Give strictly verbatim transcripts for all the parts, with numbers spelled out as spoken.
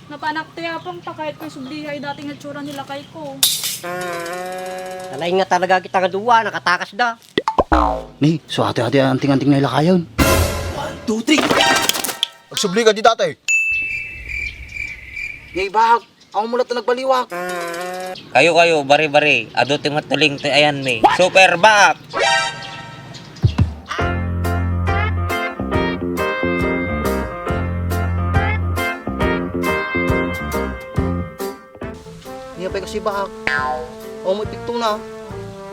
Napanak ti apong ta kayatko isubliay dati nga itsura ni lakayko. Nalaing nga talaga kita nga dua, nakatakasda. Ni, so ati-ati anting-anting na ilakayon. One, two, three. Agsubli ka di dati. Ni, bahag. Ako mo lang ito nagbaliwak. Kayo, kayo, bari-bari. Adu ti matuling ti ayan mi. Super back! Niya pa'y kasi baak. O, may pikto na.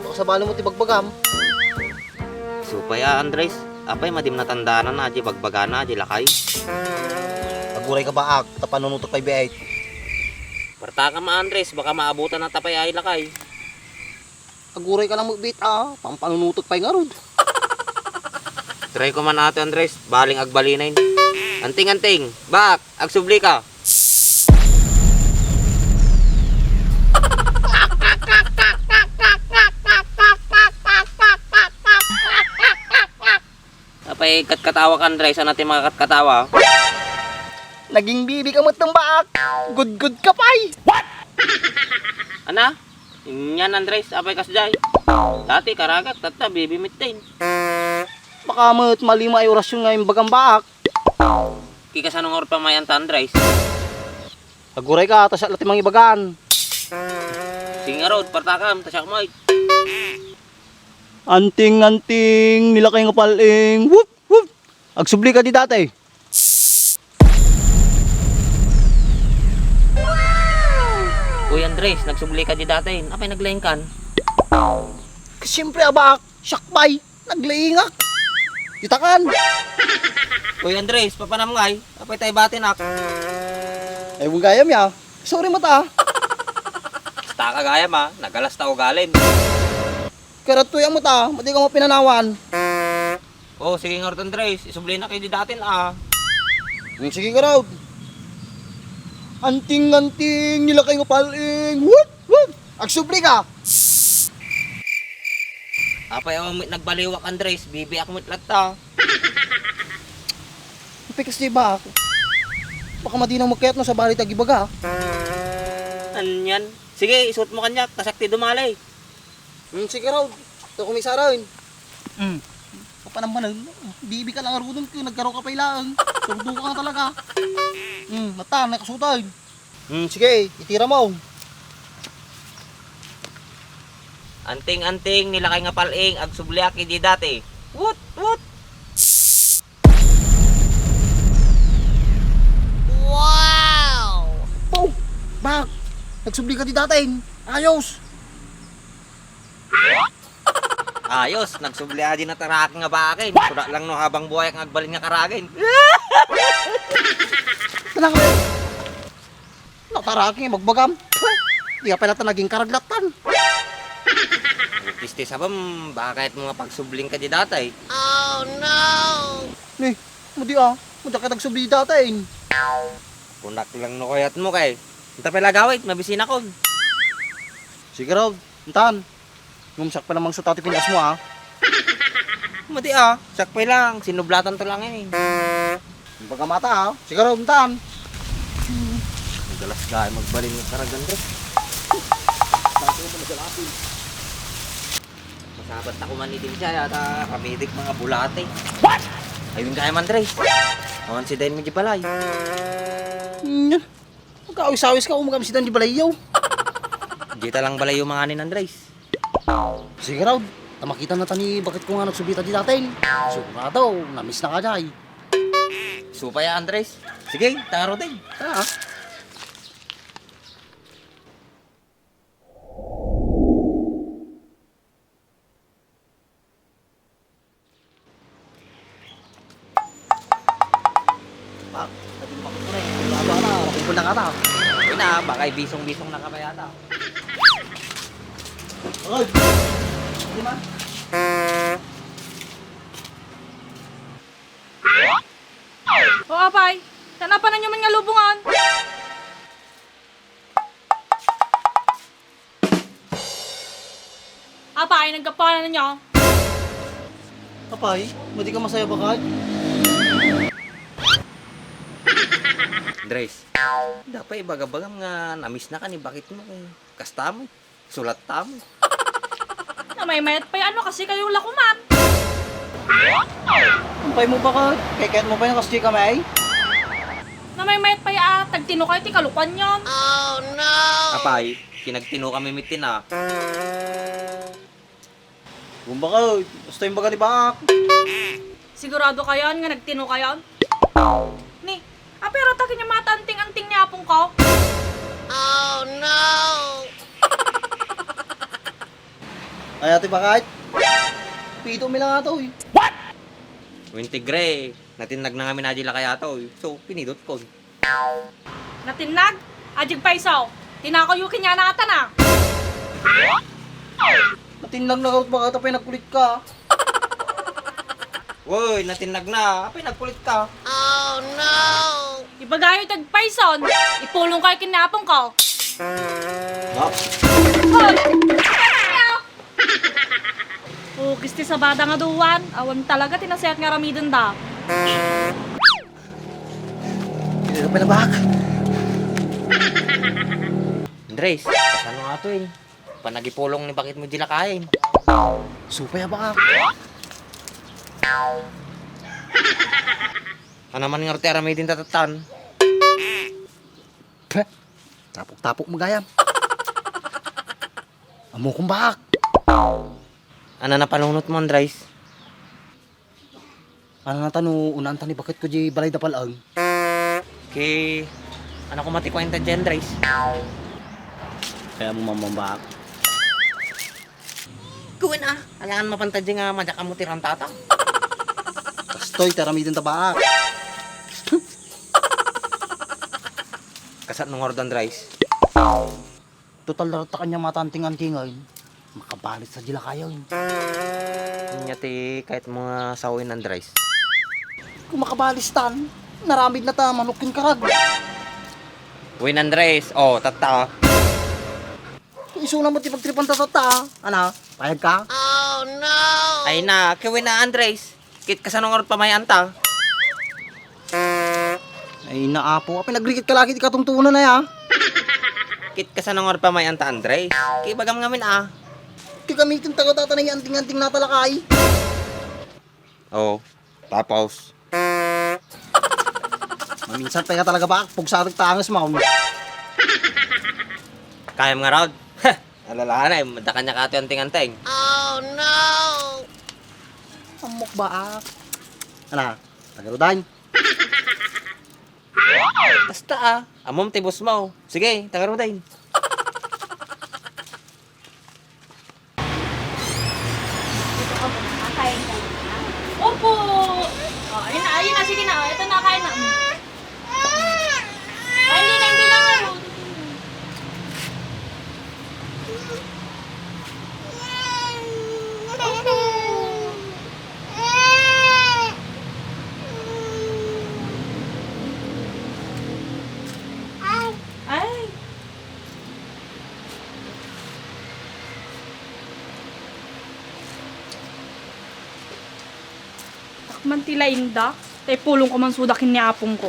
Baka sabali mo ti bagbagam. Supay a, Andres. Apay, madim natandanan na, di bagbagana, di lakay. Aguray ka baak, ta panunutok pa'y biait. Partakam a, Andres, baka maabutan na tapay ay lakay. Aguray ka lang magbit a, pampanunutok pa'y ngarud. Try ko man ato, Andres, baling agbalinain. Anting, anting, baak, agsubli ka. Apay, katkatawa ka, Andres, ano ti mga katkatawa? Naging bibi ka met ng baak. Gudgud ka pa'y. Ana? Inyan, Andres, apay kasjay? Dati, karagak, tatta, bibi mittain. Baka met malima ay orasyon nga imbagam baak. Kikasano nga urot pamayan ta, Andres? Aguray ka, ta siak la ti mangibagan. Sige ngarud, partakam, ta siak met. Anting, anting, nilakay nga pal-ing. Whoop, whoop. Agsubli ka di dati. Uy, Andres, nagsubli ka di dati. Apay naglaingkan? Siyempre, abak, siak pa'y naglaingak. Itakan. Uy, Andres, papanam ngay. Apay tayo batinak. Ay, mong gayam ya. Sorry, mata. Basta ka gayam, ah. Nagalas ta ugalin. Karatoy ang mata, madi ka mapinanawan. Oh, sige nga, Andres. Isubli na kayo di datin, ah. Hmm, sige ka, Rod. Anting-anting, nilakay nga pal-ing. Wut! Wut! Agsubli ka! Apay, oh, met nagbaliwak, Andres. Bibi ako met latta. Pikas di ba ako? Baka madinang magkayat no sa bali tagibaga. Anyan. Sige, isuot mo kanyak. Kasak ti dumali. Hmm, sige raw. Ito kumisara yun. Hmm. Kapanambanan, bibi ka lang arudon ko, nagkaro ka pa ilaang. Surdo ka nga talaga. Hmm, mata, nakasutan. Hmm, sige, itira mo. Anting-anting, nilakay nga pal-ing, agsubliak idi dati. Wut, wut. Wow! Oh, bak, nagsubli ka di dati. Ayos. Ayos, nagsubli adi na taraking nga bakin. Kuda lang no habang buhay nga agbalin nga karagin. Tanang ko. Nataraking magbagam. Di ka pala ta naging karaglatan. Kisti sabam, bakit mga pagsubling ka di datay? Oh no! Ni, madi ah, madi ka nagsubli datay. Kunak lang no kayat mo kay. Anta pala gawit, mabisina kon. Sige raw, intan. Ngumsak pa namang sutati pinas mo, ah. Madi, ah. Sakpay lang. Sinublatan to lang, eh. Ang pagkamata, ah. Siguro, untan. Ang galas ka, magbalin ng karagan, bro. Bakit mo nagalatin? Masabat ako man ni Dinsa, yata kamidik mga bulate. What? Ayun kaya man, Dres. Awan si Dain mo di balay. Nya. Magkaawis-awis ka, umagam si Dan di balayaw. Di ta lang balayaw manganin, Andres. Sige raw, ta makita na tani bakit ko nga nagsubita di datin. Sigurado, namiss na ka jay. Supaya, Andres. Sige, taro din. Tara. Pak, sabi ko, "Pak, pre, wala ba na? Makukuha na ka ta." Ayun na, baka bisong-bisong na ka pa yata. Aray! Hindi man. O, apay, tanapanan nyo man nga lubungan. Apay, nagkapanan niya. Apay, madi ka masaya bakay? Andres, dapay ibagabagam nga na-miss na ka ni bakit mo, eh. Kasta mo, sulat ta mo. Namaymayat pay ano kasi kayo lakuman. Ampay mo ba ka? Kay kayat mo pay nga kas di kami? Namaymayat pay a, tagtino kayo ti kalukuan yon. Apay, kinagtino kami mitin a. Gumbakod, gusto yung baga ni Baak. Sigurado kayon nga nagtino kayon? Ni, apay rata kanya matanting-anting ni apong ko? Ay, ate, bakit? Pito mi lang ato, eh. Winti Gray, natinnag na nga minadila kaya to, eh. So, pinidot ko. Natinnag? Ajig payso. Tinakaw yu kanya natan a. Natinnag na garot baga, apay nagkulit ka. Woy, natinnag na. Apay nagkulit ka. Ibagayo tagpayson. Ipulong kayo ken ni apong ko. Hoy! Ugis ti sabada nga duwan, awan talaga ti nasayaat nga aramidenda. Dili ka pa nabak. Andres, kasano nga to eh? Panagipulong ni bakit mo di lakayin? Supay a baka. Ano man nga ti aramidenda tattan? Peh, tapok-tapok mo gayam. Amo kong bahak. Ano na panunot mo, Andres? Ano na tano, unaan ta ni bakit ko di balay da pal-ang? Ki, ano ko matikuan ta di, Andres? Kaya mo mamambak. Kuwan a, alangan mapantad di nga madyak amo ti rantata. Kastoy, taramiden ta baak. Kasat nung ordan rice. Total, daratta kanya matanting-antingan. Makabalis sa di lakayen. Anya ti kayat mo nga sawen, Andres? Kung makabalis tan, naramid na ta manok ken karag. Wen, Andres, o, tatta. Isu na mo ti pagtripan ta tatta. Ana, payag ka? Ay na, kiwen a, Andres. Kit kasano nga rod pamayan ta? Ay na, apo, apay nagrikit ka lagi ti katungtunan ay, a. Kit kasano nga rod pamayan ta, Andres? Kibagam ngamin a. Ti kami ti taga tatana anting-anting natalakay. O, tapos? Maminsan pay ka talaga ba? Pugsatek ta anges mo. Kayam nga rod? Heh! Alalaanay, madda kanya kato anting-anting. Ammok baak. Ana, tagarudan. Basta a, ammom ti boss mo. Sige, tagarudan. Dito ka muna. Kakain ka muna. Opo! O, ayun na, ayun na. Sige na. Ito na, kain na. Mm. Ay, hindi na, hindi na ngayon. Opo. Ay. Takman ti laingda, ta ipulongko man suda ken ni apongko.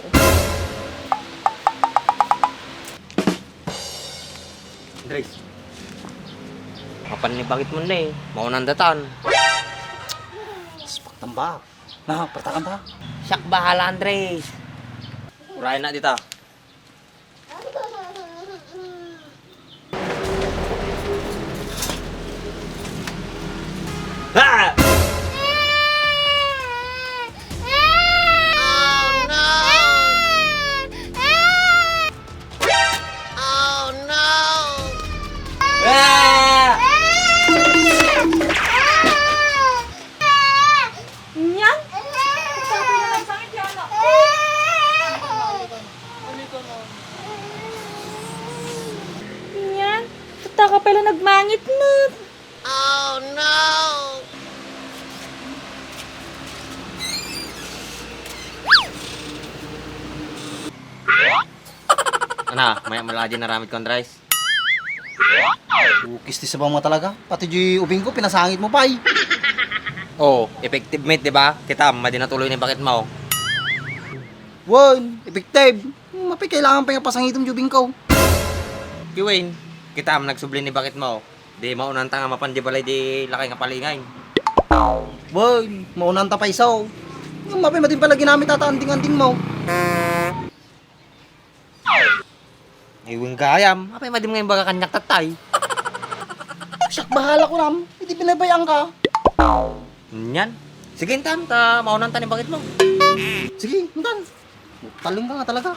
Andres. Mapan ni bakit mo na eh. Maunan datan. Spak tamba. Na, pertakan ta. Siak bahala, Andres. Uray na dita. Ah! Ah! Nyan? Ikaw pa naman, sangit yan, ah. Nyan? Ata ka pala nagmangit na. Ana, maya mo lang di naramid ko, Andres. Ukis ti sabang mo talaga. Pati di ubing ko, pinasangit mo pay. Oh, effective, mate, di ba? Kita, madi natuloy ni bakit mo. Wen, effective. Hmm, apay kailangan pay nga pasangitem diay ubingko. Kiwen, kitaem nagsubli ni baketmo. Di maunanta nga mapan diay balay di lakay nga palingay. Wen, maunanta pay isu. Ngem apay madi pay la ginamit dayta anding-andingmo? Ay, wen gayam, apay madi nga imbaga kaniak tattay? Siak bahala kunam, idi binaybay-anka. Nyan. Sige, intan, ta maunanta ni baketmo. Sige, intan. Talingka nga talaga.